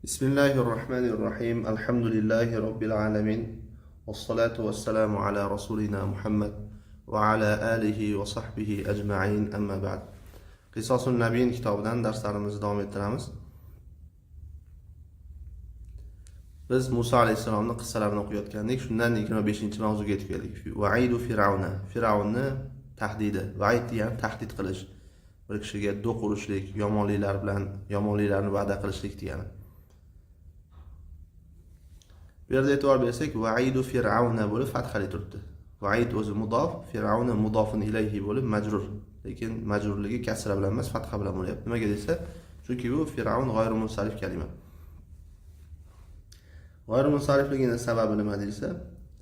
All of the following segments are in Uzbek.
Bismillahirrohmanirrohim. Alhamdulillahi robbil alamin. Vassalatu vassalamu ala rasulina Muhammad va ala alihi va sahbihi ajma'in. Amma ba'd. Qisosun Nabiyin kitobidan darslarimizni davom ettiramiz. Biz Musa alayhissalomning qissalarini o'qiyotgandik. Shundan 25-mavzuga yetib keldik. Va'idu Fir'auna. Fir'aunni tahdidi. Va'id degani tahdid qilish. Bir kishiga do'q urishlik, yomonliklar bilan yomonliklarni va'da qilishlik degani. Bu yerda e'tibor bersak, va'idu fir'auna bo'lib fathali turibdi. Va'id o'zi mudof, fir'auna mudofun ilayhi bo'lib majrur. Lekin majrurligi kasra bilan emas, fatha bilan bo'lyapti. Nimaga desa, chunki bu fir'aun g'oyri munsarif kalima. G'oyri munsarifligini sababi nima desa,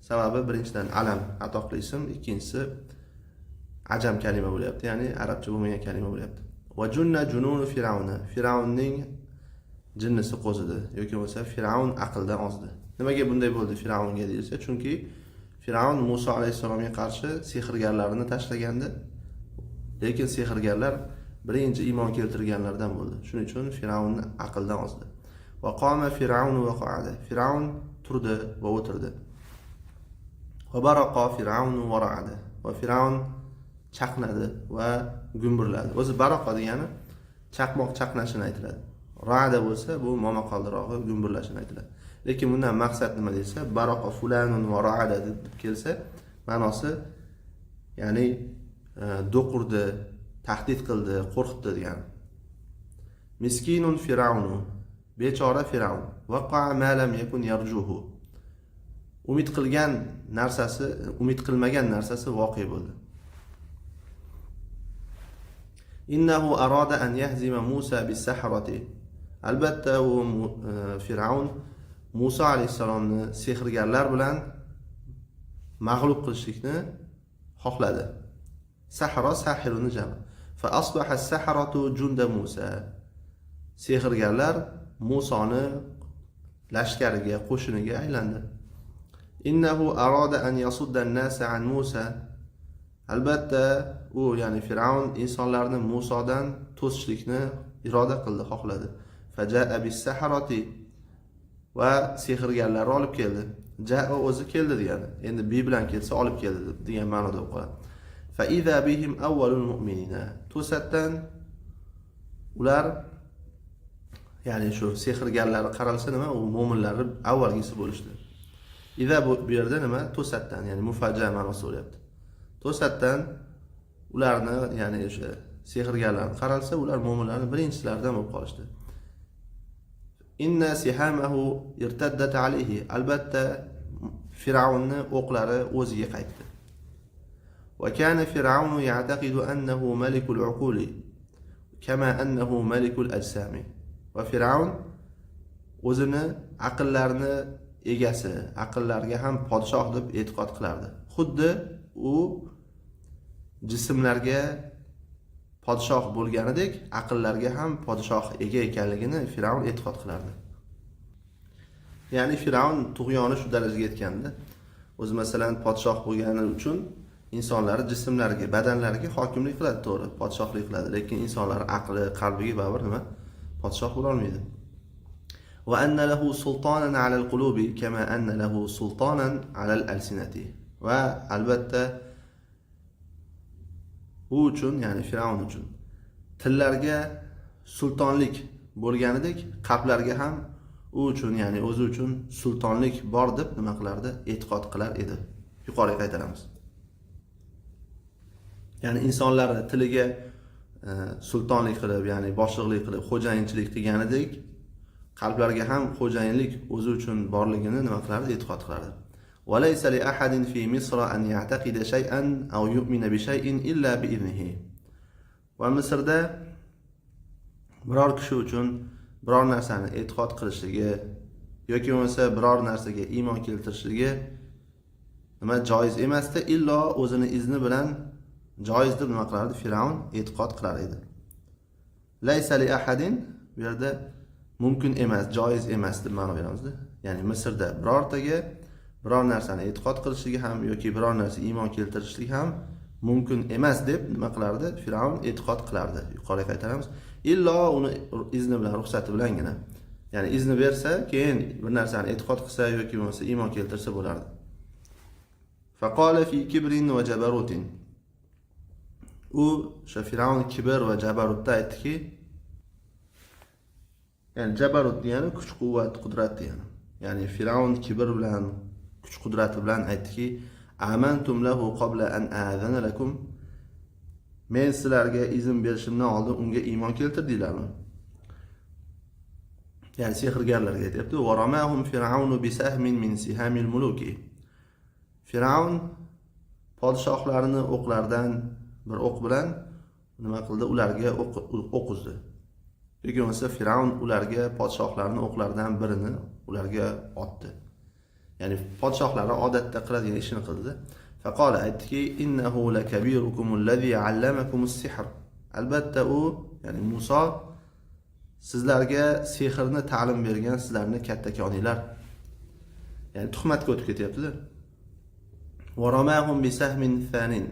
sababi birinchidan alam atoqli ism, ikkinchisi ajam kalima bo'lyapti, ya'ni arabcha bo'lmagan kalima bo'lyapti. Va junna jununu fir'auna. Fir'aunning jinnisi qo'zidi yoki bo'lmasa Fir'aun aqldan ozdi. Nimaga bunday bo'ldi Fir'aunga deyilsa, chunki Fir'aun Musa alayhissalomga qarshi sehrgarlarni tashlagandi. Lekin sehrgarlar birinchi iymon keltirganlardan bo'ldi. Shuning uchun Fir'aunni aqldan ozdi. Va qoma Fir'aun va qa'ada. Fir'aun turdi va o'tirdi. Va baraqa Fir'aun va ra'ada. Va Fir'aun chaqnadi va gumburladi. O'zi baraqa degani chaqmoq chaqnashini aytiladi. Ra'da bo'lsa bu momaqaldirog'i gumburlashini aytiladi. Lekin bundan maqsad nima desa, baraqa fulanun va ra'ada deb kelsa, ma'nosi ya'ni do'q urdi, tahdid qildi, qo'rqitdi degani. Miskinun Fir'aunu, bechora Fir'aun. Waqa'a ma lam yakun yarjuhu. Umid qilgan narsasi, umid qilmagan narsasi voqe bo'ldi. Innahu arada an yahzima Musa bis-sahrati. Albatta u Fir'aun Musa alayhissalomni sehrgarlar bilan mag'lub qilishlikni xohladi. Sahra sahiruni jami. Fa asbaha as-sahratu junda Musa. Sehrgarlar Musoni lashkariga, qo'shiniga aylandi. Innahu arada an yasudda an-nasa an Musa. Albatta u, ya'ni Fir'aun insonlarni Musodan to'sishlikni iroda qildi, xohladi. Faja'a bis-sahrati, va sehrgarlarni olib keldi. Ja'a o'zi keldi degani. Endi bi bilan kelsa olib keldi degan ma'noda bo'lib qoladi. Fa iza bihim awwalul mu'minina. To'satdan ular, ya'ni shu sehrgarlar qaralsa nima, u mo'minlarni avvalgisi bo'lishdi. Iza bu yerda nima? To'satdan, ya'ni mufaja ma'nosi bo'lyapti. To'satdan ularni, ya'ni o'sha sehrgarlarni qaralsa, ular mo'minlarni birinchilaridan bo'lib qolishdi. Inna sihamahu irtaddat alayhi. Albatta Fir'aunning o'qlari o'ziga qaytdi. Va kana Fir'aunu ya'taqidu annahu malikul uquli kama annahu malikul ajsami. Va Fir'aun o'zini aqllarni egasi, aqllarga ham podshoh deb e'tiqod qilardi. Xuddi u jismlarga podshoh bo'lganidek, aqllarga ham podshoh ega ekanligini Fir'aun e'tiqod qilardi. Ya'ni Fir'aun tug'yoni shu darajaga yetgandi. O'zi masalan podshoh bo'lgani uchun insonlar jismlariga, badanlariga hokimlik qiladi, to'g'ri, podshohlik qiladi, lekin insonlar aqli, qalbiga baribir nima? Podshoh bo'la olmaydi. Va anna lahu sultanan ala al-qulubi kama anna lahu sultanan ala al-alsinati. Va albatta u uchun, ya'ni Fir'aun uchun tillarga sultonlik bo'lganidek, qalblarga ham u uchun, ya'ni o'zi uchun sultonlik bor deb nima qilardi? E'tiqod qilar edi. Yuqoriga qaytaramiz. Ya'ni insonlar tiliga sultonlik qilib, ya'ni boshliqlik qilib, xo'jayinchilik qilganidek, qalblarga ham xo'jayinlik o'zi uchun borligini nima qilardi? E'tiqod qilardi. وَلَيْسَ لِأَحَدٍ فِي مِصْرَ أَنْ يَعْتَقِدَ شَيْئًا أَوْ يُؤْمِنَ بِشَيْءٍ إِلَّا بِإِذْنِهِ. Va Misrda biror kishi uchun biror narsani e'tiqod qilishligi yoki bo'lmasa biror narsaga iymon keltirishligi nima joiz emasdi, illo o'zini izni bilan joiz deb nima qilardi? Fir'aun e'tiqod qilar edi. Laysa li ahadin, bu yerda mumkin emas, joiz emas deb ma'no beramizda. Ya'ni Misrda birortaga biror narsani e'tiqod qilishligi ham yoki biror narsa iymon keltirishligi ham mumkin emas deb nima qilardi? Fir'aun e'tiqod qilardi. Yuqoriga qaytaramiz. Illo uni izni bilan, ruxsati bilangina. Ya'ni izni bersa, keyin bir narsani e'tiqod qilsa yoki bo'lmasa iymon keltirsa bo'lardi. Faqala fi kibrin va jabarutin. U o'sha Fir'avn kibr va jabarutda aytdiki, ya'ni jabarut degani kuch, quvvat, qudrat degani. Ya'ni Fir'avn kibr bilan, kuch qudrati bilan aytdiki, amantum lahu qabla an a'zana lakum. Men sizlarga izn berishimdan oldin unga iymon keltirdinglarmi? Ya'ni sehrgarlarga aytyapti. Va ramahum fir'aunu bisahmin min sihamil muluki. Fir'avn podshohlarni o'qlardan bir o'q bilan nima qildi? Ularga o'q uzdi. Yoki bo'lmasa Fir'avn ularga podshohlarni o'qlaridan birini ularga otdi. Ya'ni podshohlari odatda qiladigan ishini qildi. Faqala aytdiki, innahu lakabirukum allazi allamakumus sihr. Albatta u, ya'ni Muso sizlarga sehrni ta'lim bergan sizlarni kattakoninglar. Ya'ni tuhmatga o'tib ketyapti-da. Va ramahum bisahmin thanin.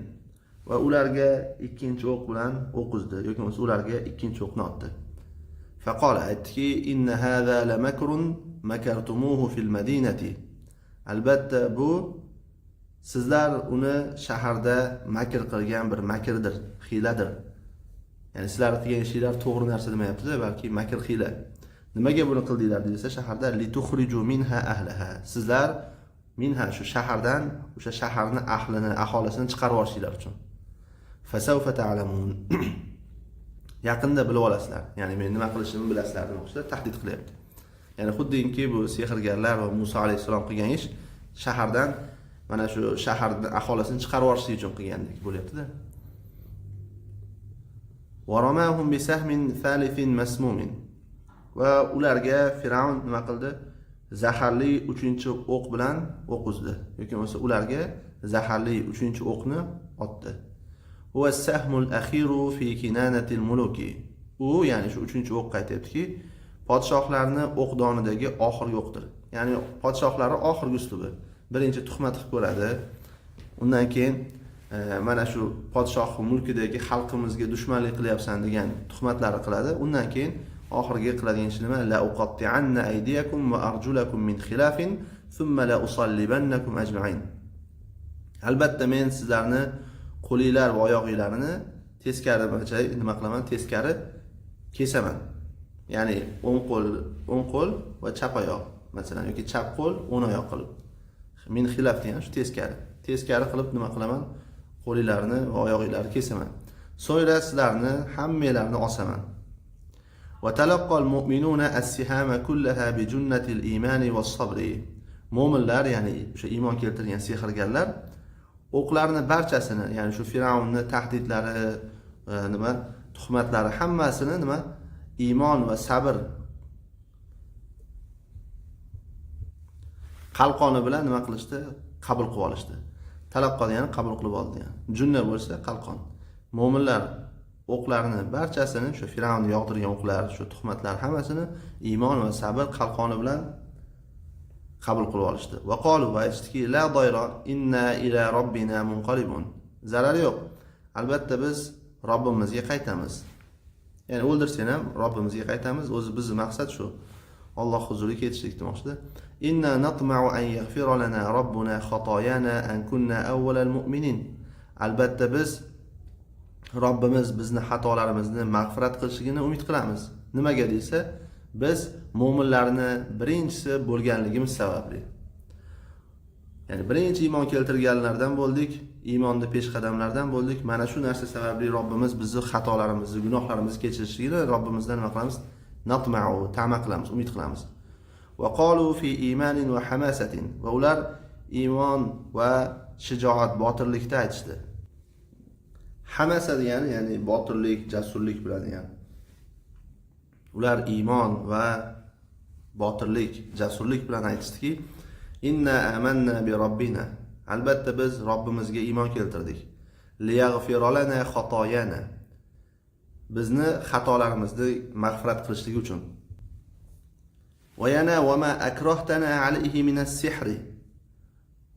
Va ularga ikkinchi o'q bilan o'q uzdi yoki bo'lmasa ularga ikkinchi o'qni otdi. Faqala aytdiki, inna hadha lamakrun makartumuhu fil madinati. Albatta bu sizlar uni shaharda makr qilgan bir makrdir, hiyladir. Ya'ni sizlar qilgan ishlar to'g'ri narsa demayapti-da, balki makr hiyla. Nimaga buni qildinglar desa, shaharda lituxriju minha ahlaha. Sizlar minha shu shahardan o'sha shaharni ahlini, aholisini chiqarib yuborishinglar uchun. Fasawfa ta'lamun. Yaqinda bilib olasizlar. Ya'ni men nima qilishimni bilasizlar demoqchilar, tahdid qilyapti. Ya'ni xuddiki bu sehrgarlar va Musa alayhissalom qilgan ish shahardan mana shu shaharni aholisini chiqarib yuborishlik uchun qilgandek bo'lyapti-da. Va ramahum bisahmin thalithin masmumin. Va ularga Fir'avn nima qildi? Zaharli uchinchi o'q bilan o'q uzdi yoki bo'lmasa ularga zaharli uchinchi o'qni otdi. Huwa as-sahmul akhiru fi kinanatil muluki. U, ya'ni shu uchinchi o'q aytyaptiki, podshohlarni o'qdonidagi oxirgi o'qdir. Ya'ni podshohlarning oxirgi uslubi. Birinchi tuhmat qilib ko'radi. Undan keyin mana shu podshoh mulkidagi xalqimizga dushmanlik qilyapsan degan tuhmatlari qiladi. Undan keyin oxirgi qiladigan ishi nima? La uqatti'anna aydiyakum va arjulakum min xilafin thumma la usallibannakum ajma'in. Albatta men sizlarni qo'linglar va oyog'inglarni teskari nima qilaman? Teskari kesaman. Ya'ni o'ng qo'l, o'ng qo'l va chap oyoq masalan yoki chap qo'l, o'ng oyoq qilib. Min xilaf degan shu teskari. Teskari qilib nima qilaman? Qo'linglarni va oyog'inglarni kesaman. So'ngra sizlarni hammanglarni osaman. Va talaqqal mu'minuna as-sihama kullaha bi junnatil imani was-sabri. Mo'minlar, ya'ni o'sha iymon keltirgan sehrgarlar o'qlarni barchasini, ya'ni shu Fir'avnning tahdidlari, nima tuhmatlari hammasini nima iymon va sabr qalqoni bilan nima qilishdi? Qabul qilib olishdi. Talaqqo ya'ni qabul qilib oldi ya'ni. Junna bo'lsa qalqon. Mo'minlar o'qlarni barchasini, shu Fir'avn yog'dirgan o'qlar, shu tuhmatlar hammasini iymon va sabr qalqoni bilan qabul qilib olishdi. Va qalu va aytishdiki, la dayra inna ila robbina munqalibun. Zarar yo'q. Albatta biz Robbimizga qaytamiz. Ya'ni o'ldirsang ham Robbimizga qaytamiz. O'zi bizning maqsad shu. Alloh huzuriga ketishlik demoqchida. Inna natma'u an yaghfira lana robbuna xatoyana an kunna awwalal mu'minin. Albatta biz Robbimiz bizni xatolarimizni mag'firat qilishligini umid qilamiz. Nimaga desa, biz mo'minlarni birinchisi bo'lganligimiz sababli. Ya'ni birinchi iymon keltirganlardan bo'ldik, iymonda peshqadamlardan bo'ldik. Mana shu narsa sababli Robbimiz bizni xatolarimizni, gunohlarimizni kechirishligini Robbimizdan nima qilamiz? Natma'u, ta'ma qilamiz, umid qilamiz. Va qalu fi imanin va hamasatin. Va ular iymon va shijoat, botirlikda aytishdi. Hamasa degani, ya'ni botirlik, jasurlik bilan degani. Ular iymon va botirlik, jasurlik bilan aytishdiki, inna amanna bi robbina. Albatta biz Robbimizga iymon keltirdik. Liyaghfira lana xatoyana. Bizni xatolarimizni mag'firat qilishligi uchun. Va yana va ma akrohtana alayhi minas sihri.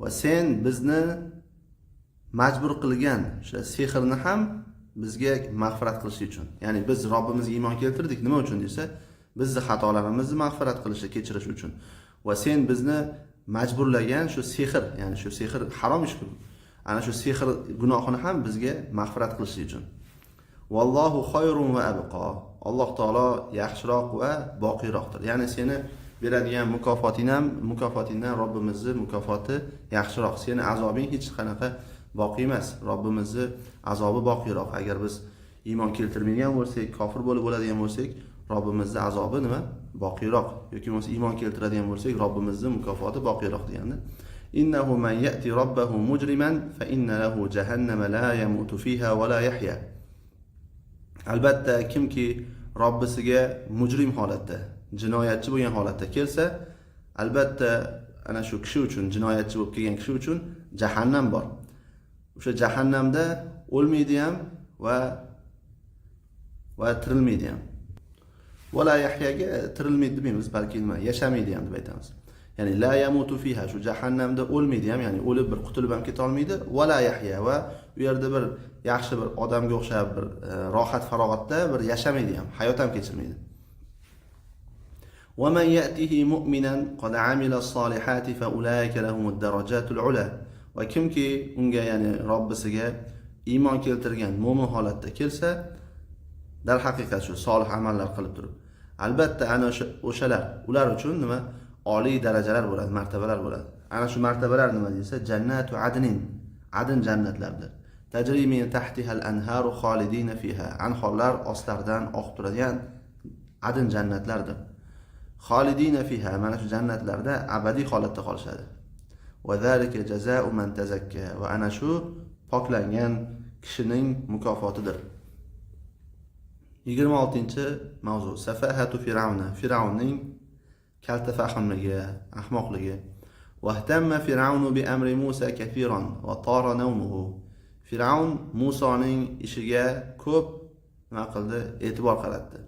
Va sen bizni majbur qilgan o'sha sehrni ham bizga mag'firat qilish uchun. Ya'ni biz Robbimizga iymon keltirdik nima uchun desa, Bizni xatolarimizni mag'firat qilishi, kechirish uchun. Va sen bizni majburlagan shu sehr, ya'ni shu sehr harom ish-ku. Ana shu sehr gunohini ham bizga mag'firat qilishi uchun. Vallohu khayrun va abqa. Alloh taolo yaxshiroq va boqiyroqdir. Ya'ni seni beradigan mukofoting ham, mukofotingdan Robbimizni mukofoti yaxshiroq. Seni azobing hech qanaqa boqiy emas. Robbimizni azobi boqiyroq. Agar biz iymon keltirmagan bo'lsak, kofir bo'lib o'ladigan bo'lsak, Robbimizni azobi nima? Boqiyroq. Yoki bo'lmasa iymon keltiradigan bo'lsak, Robbimizni mukofoti boqiyroq deganda. Innahu man ya'ti robbahu mujriman fa inna lahu jahannama la yamutu fiha va la yahya. Albatta kimki Robbisiga mujrim holatda, jinoyatchi bo'lgan holatda kelsa, albatta ana shu kishi uchun, jinoyatchi bo'lib kelgan kishi uchun jahannam bor. O'sha jahannamda o'lmaydi ham va tirilmaydi ham. Va la yahyaga tirilmaydi demaymiz, balki nima, yashamaydi ham deb aytamiz. Ya'ni la yamutu fiha, shu jahannamda o'lmaydi ham, ya'ni o'lib bir qutulib ham keta olmaydi. Va la yahya, va u yerda bir yaxshi bir odamga o'xshab bir rohat farog'atda bir yashamaydi ham, hayot ham kechirmaydi. ومن يأته مؤمنا قد عمل الصالحات فأولئك لهم الدرجات العلى. Va kimki unga, ya'ni Robbisiga iymon keltirgan mo'min holatda kelsa, darhaqiqat shu solih amallar qilib turib, albatta ana o'sha o'shalar, ular uchun nima, oliy darajalar bo'ladi, martabalar bo'ladi. Ana shu martabalar nima deyilsa, jannatu adnin, adn jannatlardir. Tajri min tahtihal anharu xolidina fiha, anhorlar ostlaridan oqib turadigan adn jannatlardir. Xolidina fiha, mana shu jannatlarda abadiy holatda qolishadi. Va zalika jazau man tazakka, va ana shu poklangan kishining mukofotidir. 26-mavzu: safahatu firavna, Firavnning kalta fahmligi, ahmoqligi. Vahtamma Firavnu bi amri Musa kafiran va tara nawmuhu. Firavn Musoning ishiga ko'p nima qildi? E'tibor qaratdi.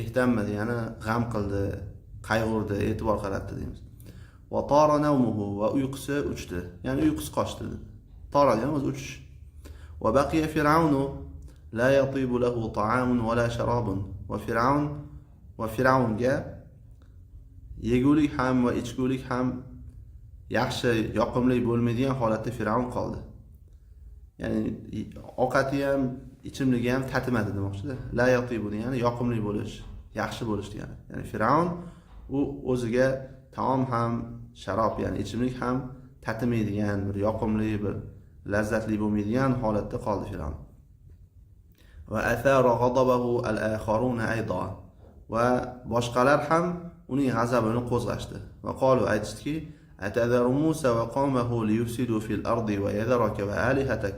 Ihtamma degani g'am qildi, qayg'urdi, e'tibor qaratdi deymiz. Va tara nawmuhu, va uyqusi uchdi, ya'ni uyqusi qochdi. Tara degani o'zi uchish. Va baqiya Firavnu la yatibu lahu ta'amun va la sharabun. Va Firavnga yegulik ham va ichgulik ham yaxshi, yoqimli bo'lmaydigan holatda Fir'avn qoldi. Ya'ni ovqati ham, ichimligi ham tatimadi demoqchida. La yatibu degani yoqimli bo'lish, yaxshi bo'lish degani. Ya'ni Fir'avn u o'ziga taom ham, sharob, ya'ni ichimlik ham tatimaydigan, bir yoqimli, bir lazzatli bo'lmaydigan holatda qoldi Fir'avn. Va athara ghadabahu al-akharuna aydan. Va boshqalar ham uning g'azabini qo'zg'ashdi. Va qalu, aytishdiki: atadharu Musa va qawmahu liyufsidu fil ardi va yadharaka va alihatak.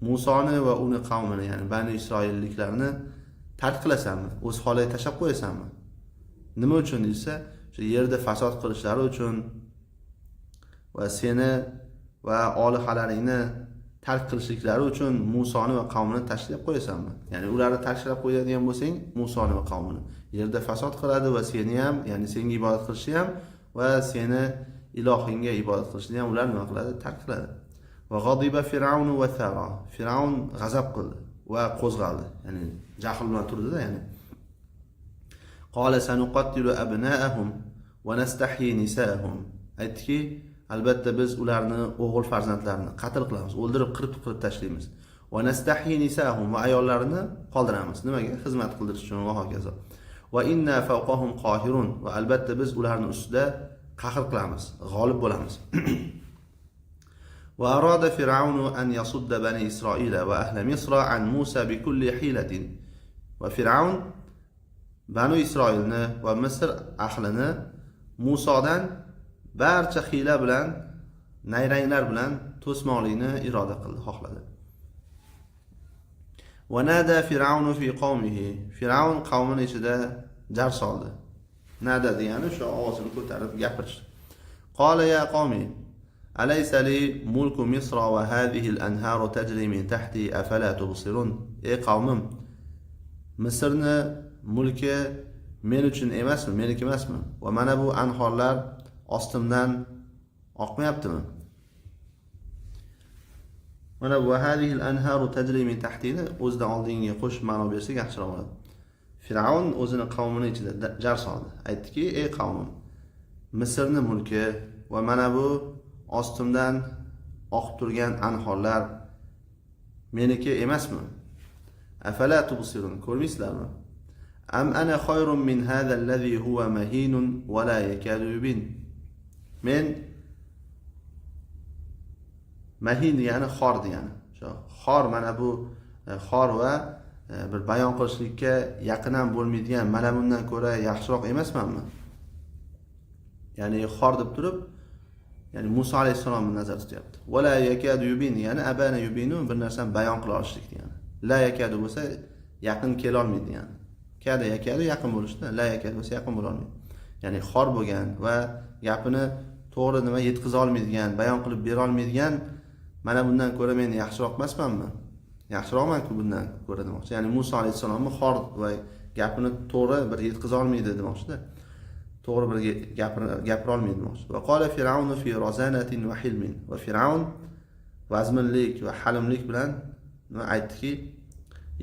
Musoni va uni qavmini, ya'ni Bani Isroilliklarni tark qilasanmi? O'z holiga tashlab qo'yasanmi? Nima uchun desa, o'sha yerda fasod qilishlari uchun va seni va olihalaringni tark qilishliklari uchun Musoni va qavmini tashlab qo'yasanmi? Ya'ni ularni tashlab qo'yadigan bo'lsang, Musoni va qavmini yerda fasod qiladi va seni ham, ya'ni senga ibodat qilishni ham va seni ilohingga ibodat qilishni ham ular nima qiladi? Tark qiladi. Va g'adiba Fir'aunu va thara. Fir'aun g'azab qildi va qo'zg'aldi. Ya'ni jahl bilan turdida, ya'ni. Qala sanuqattilu abna'ahum va nastahyi nisa'ahum. Aytdiki, albatta biz ularni o'g'il farzandlarini qatl qilamiz, o'ldirib, qirib qilib tashlaymiz. Va nastahyi nisa'ahum, va ayollarini qoldiramiz. Nimaga? Xizmat qildirish uchun va hokazo. Va inna fawqahum qohirun, va albatta biz ularni ustida qahr qilamiz, g'olib bo'lamiz. Va arada Fir'aunu an yasudda bani Isroila va ahla Misra an Musa bi kulli hilatin. Va Fir'aun Banu Isroilni va Misr ahlini Musodan barcha hiyla bilan, nayranglar bilan to'smoqlikni iroda qildi, xohladi. Va nada Fir'aunu fi qawmihi. Fir'aun qavmini ichida jar soldi. Nada degani shu ovozini ko'tarib gapirish. Qala ya qawmi alaysa li mulku Misra va hadhihi al-anharu tajri min tahti afala tubsirun. Ey qavmim, Misrni mulki men uchun emasmi, meniki emasmi? Va mana bu anhorlar ostimdan oqmayaptimi? Mana bu hadhihi al-anharu tajri min tahtini o'zidan oldingiga qo'shib ma'no bersak yaxshiroq bo'ladi. Fir'avn o'zini qavmini ichida jar soldi. Aytdiki: "Ey qavmim, Misrni mulki va mana bu ostimdan oqib turgan anhorlar meniki emasmi? Afala tubsirun, ko'rmaysizlarmi? Am ana khayrun min hadha allazi huwa mahinun wa la yakadu yubin." Men, mahin degani xor degani. O'sha xor, mana bu xor va bir bayon qilishlikka yaqin ham bo'lmaydigan mana bundan ko'ra yaxshiroq emasmanmi? Ya'ni xor deb turib, ya'ni Muso alayhissalomni nazarda tutyapti. Va la yakadu yubin ya'ni abana yubinu, bir narsani bayon qila olishlik degani. La yakadu bo'lsa yaqin kelolmaydi degani. Kada yakadu yaqin bo'lishda, la yakadu bo'lsa yaqin bo'la olmaydi. Ya'ni xor bo'lgan va gapini to'g'ri nima yetkaza olmaydigan, bayon qilib bera olmaydigan mana bundan ko'ra men yaxshiroq emasmanmi? Yaxshiroqman-ku bundan ko'ra demoqchi. Ya'ni Muso alayhissalomni xor va gapini to'g'ri bir yetkaza olmaydi demoqchida. To'g'ri bir gapira olmaydi demoqchi. Va qola Fir'aunu fi rozanatin va hilmin. Va Fir'aun vazminlik va halimlik bilan nima aytdiki: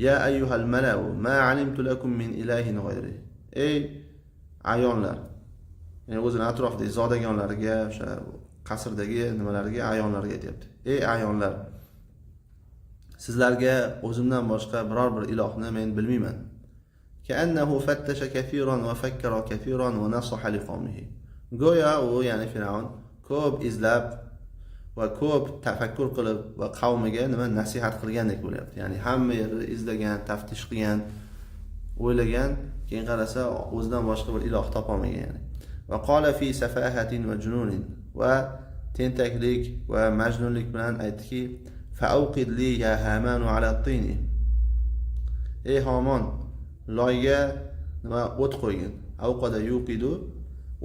"Ya ayyuhal mala'u ma alimtu lakum min ilahin g'ayri." Ey ayonlar, ya'ni o'zini atrofidagi zodagonlariga, o'sha qasrdagi nimalarga, ayonlarga aytyapti. Ey ayonlar, sizlarga o'zimdan boshqa biror bir ilohni men bilmayman. Ka'annahu fattasha kathiran va fakkara kathiran va nasaha liqawmihi. Go'yo u, ya'ni Fir'avn ko'p izlab va ko'p tafakkur qilib va qavmiga nima nasihat qilgandek bo'lyapti. Ya'ni hamma yerda izlagan, taftish qilgan, o'ylagan, keyin qarasa o'zidan boshqa bir iloh topolmagan ya'ni. Va qola fi safahatin va jununin, va tentaklik va majnunlik bilan aytdiki: "Fa'awqid li ya Hamanu ala tini." Ey Homon, loyga nima o't qo'ygin. Avqada yuqidu,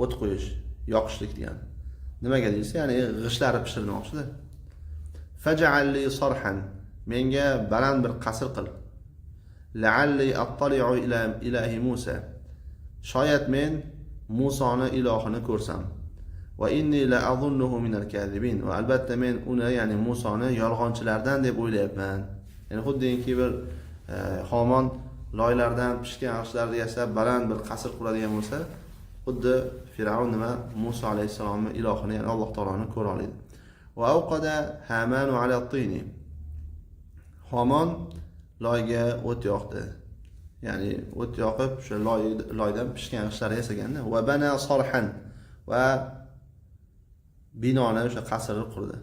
o't qo'yish, yoqishlik degani. Nimaga deyilsa, ya'ni g'ishtlarni pishirmoqchida. Faj'al li sarhan, menga baland bir qasr qil. La'alli attali'u ila ilahi Musa. Shoyat men Musoni ilohini ko'rsam. Va inni la azunnuhu minal kadhibin. Va albatta men uni, ya'ni Musoni yolg'onchilardan deb o'ylayapman. Ya'ni xuddiki bir Homon loylardan pishgan g'ishtlarni yasab baland bir qasr quradigan bo'lsa, xuddi Fir'avn nima Muso alayhissalomni ilohini, ya'ni Alloh taoloni ko'ra oladi. Va awqada Hamanu ala tini. Homon loyga o't yoqdi. Ya'ni o't yoqib, o'sha loydan pishgan g'ishtlar yasaganda, va bana sarhan, va binoni, o'sha qasrni qurdi.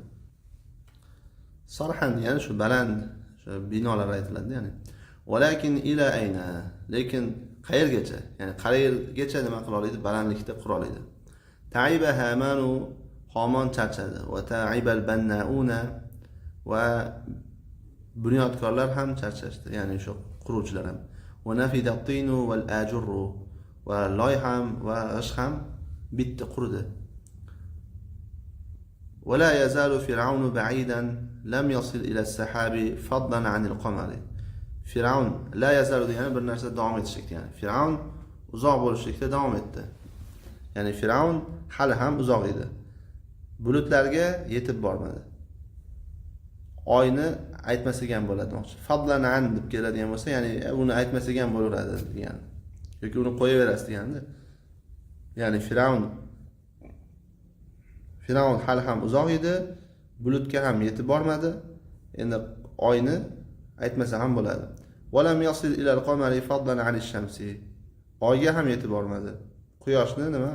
Sarhan degani shu baland, o'sha binolar aytiladi, ya'ni. Walakin ila ayna, lekin qayergacha? Ya'ni qayergacha nima qila oladi? Balandlikda qura oladi. Ta'iba Hamanu, Homon charchadi. Va ta'ibal bannauna, va bunyodkorlar ham charchashdi, ya'ni o'sha quruvchilar ham. Va nafida tinu val ajurru, va loy ham va g'isht ham bitdi, quridi. ولا يزال فرعون بعيدا لم يصل إلى السحاب فضلا عن القمر. Fir'avn la yazalu degani bir narsa davom etishlik degani. Fir'avn uzoq bo'lishlikda davom etdi. Ya'ni Fir'avn hali ham uzoq edi. Bulutlarga yetib bormadi. Oyni aytmasak ham bo'ladi demoqchi. Fadlan an deb keladigan bo'lsa, ya'ni uni aytmasak ham bo'laveradi degani. Yoki uni qo'yaverasiz deganda. Ya'ni Fir'avn hali ham uzoq edi, bulutga ham yetib bormadi. Endi oyni aytmasa ham bo'ladi. Valam yasil ilal qamari fadlan anish shamsi. Oyga ham yetib bormadi. Quyoshni nima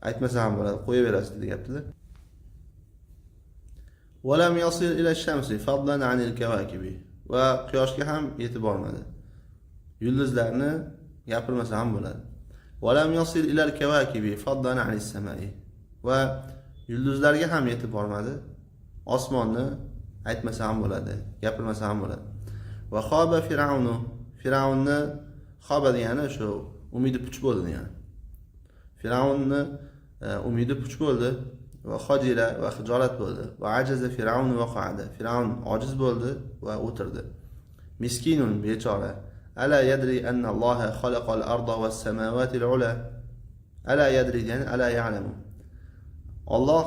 aytmasa ham bo'ladi, qo'yaverasiz deyapti-da. Valam yasil ila shamsi fadlan anil kawakibi. Va quyoshga ham yetib bormadi. Yulduzlarni gapirmasa ham bo'ladi. Valam yasil ilal kawakibi fadlan anis samai. Va yulduzlarga ham yetib bormadi. Osmonni aytmasa ham bo'ladi, gapirmasa ham bo'ladi. Va xoba Fir'avnu, Fir'avnni xoba degani shu umidi puch bo'ldi degani. Fir'avnni umidi puch bo'ldi va xojila, va xijolat bo'ldi. Va ajaza Fir'avn va qa'ada. Fir'avn ojiz bo'ldi va o'tirdi. Miskinun, bechora. Ala yadri anna Alloha xalaqal arda was samawati al-ula. Ala yadri ya'ni ala ya'lamu. Alloh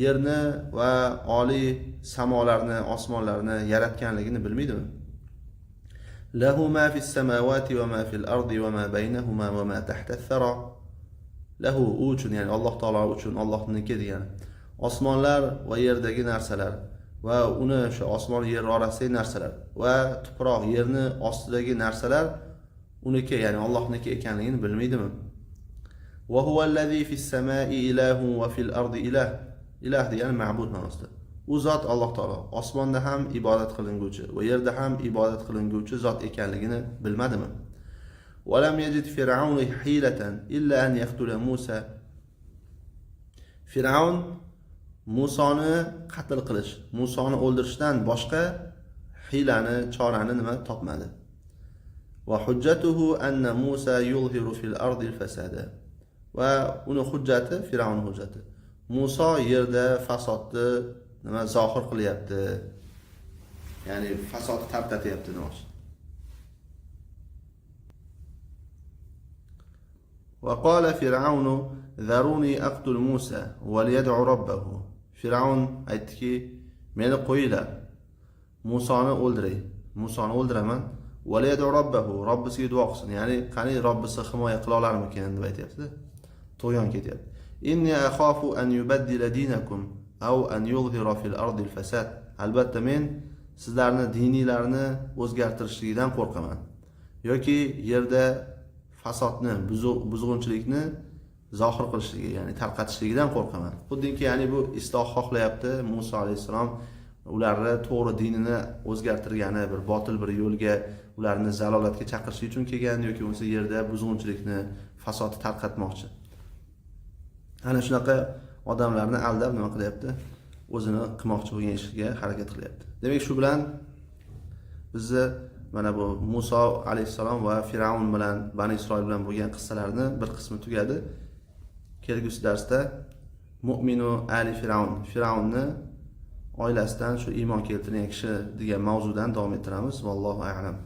yerni va oliy samolarni, osmonlarni yaratganligini bilmaydimi? Lahu ma fis samawati va ma fil ardi va ma baynahuma va ma tahta ath-thara. Lahu u uchun, ya'ni Alloh taolo uchun, Allohniki degani. Osmonlar va yerdagi narsalar va uni o'sha osmon yer orasidagi narsalar va tuproq yerni ostidagi narsalar uniki, ya'ni Allohniki ekanligini bilmaydimi? Va huvallazi fis samai ilahun va fil ardi ilah. Ilah degani ma'bud ma'nosida. U zot Alloh taolo osmonda ham ibodat qilinguvchi va yerda ham ibodat qilinguvchi zot ekanligini bilmadimi? Va lam yajid fir'aun hilatan illa an yaqtula Musa. Fir'aun Musoni qatl qilish, Musoni o'ldirishdan boshqa hiylani, chorani nima topmadi. Va hujjatuhu anna Musa yuzhiru fil ardi al-fasada. Va uni hujjati, Fir'aun hujjati, Muso yerda fasodni nima zohir qilyapti. Ya'ni fasodni tarqatyapti demoqchi. Va qala Fir'aun zaruni aqtul Musa va liyad'u robbahu. Fir'aun aytdiki, meni qo'yinglar. Musoni o'ldiray. Musoni o'ldiraman. Va liyad'u robbahu, Robbisiga duo qilsin. Ya'ni qani Robbisi himoya qila olarmikin deb aytyapti-da. Tug'yon ketyapti. Inni akhafu an yubaddila dinakum aw an yuzhira fil ardi al-fasad. Albatta men sizlarni dininglarni o'zgartirishligidan qo'rqaman. Yoki yerda fasodni, buzg'unchilikni zohir qilishligi, ya'ni tarqatishligidan qo'rqaman. Xuddiki, ya'ni bu isloh xohlayapti Musa alayhissalom ularni to'g'ri dinini o'zgartirgani, bir botil bir yo'lga ularni zalolatga chaqirish uchun kelgan yoki bo'lmasa yerda buzg'unchilikni, fasodni tarqatmoqchi. Ana shunaqa odamlarni aldab nima qilyapti? O'zini qilmoqchi bo'lgan ishiga harakat qilyapti. Demak, shu bilan bizni mana bu Musa alayhissalom va Fir'avn bilan Bani Isroil bilan bo'lgan qissalarni bir qismi tugadi. Kelgusi darsda Mu'minu ali Fir'avn, Fir'avnni oilasidan shu iymon keltirgan kishi degan mavzudan davom ettiramiz. Vallohu a'lam.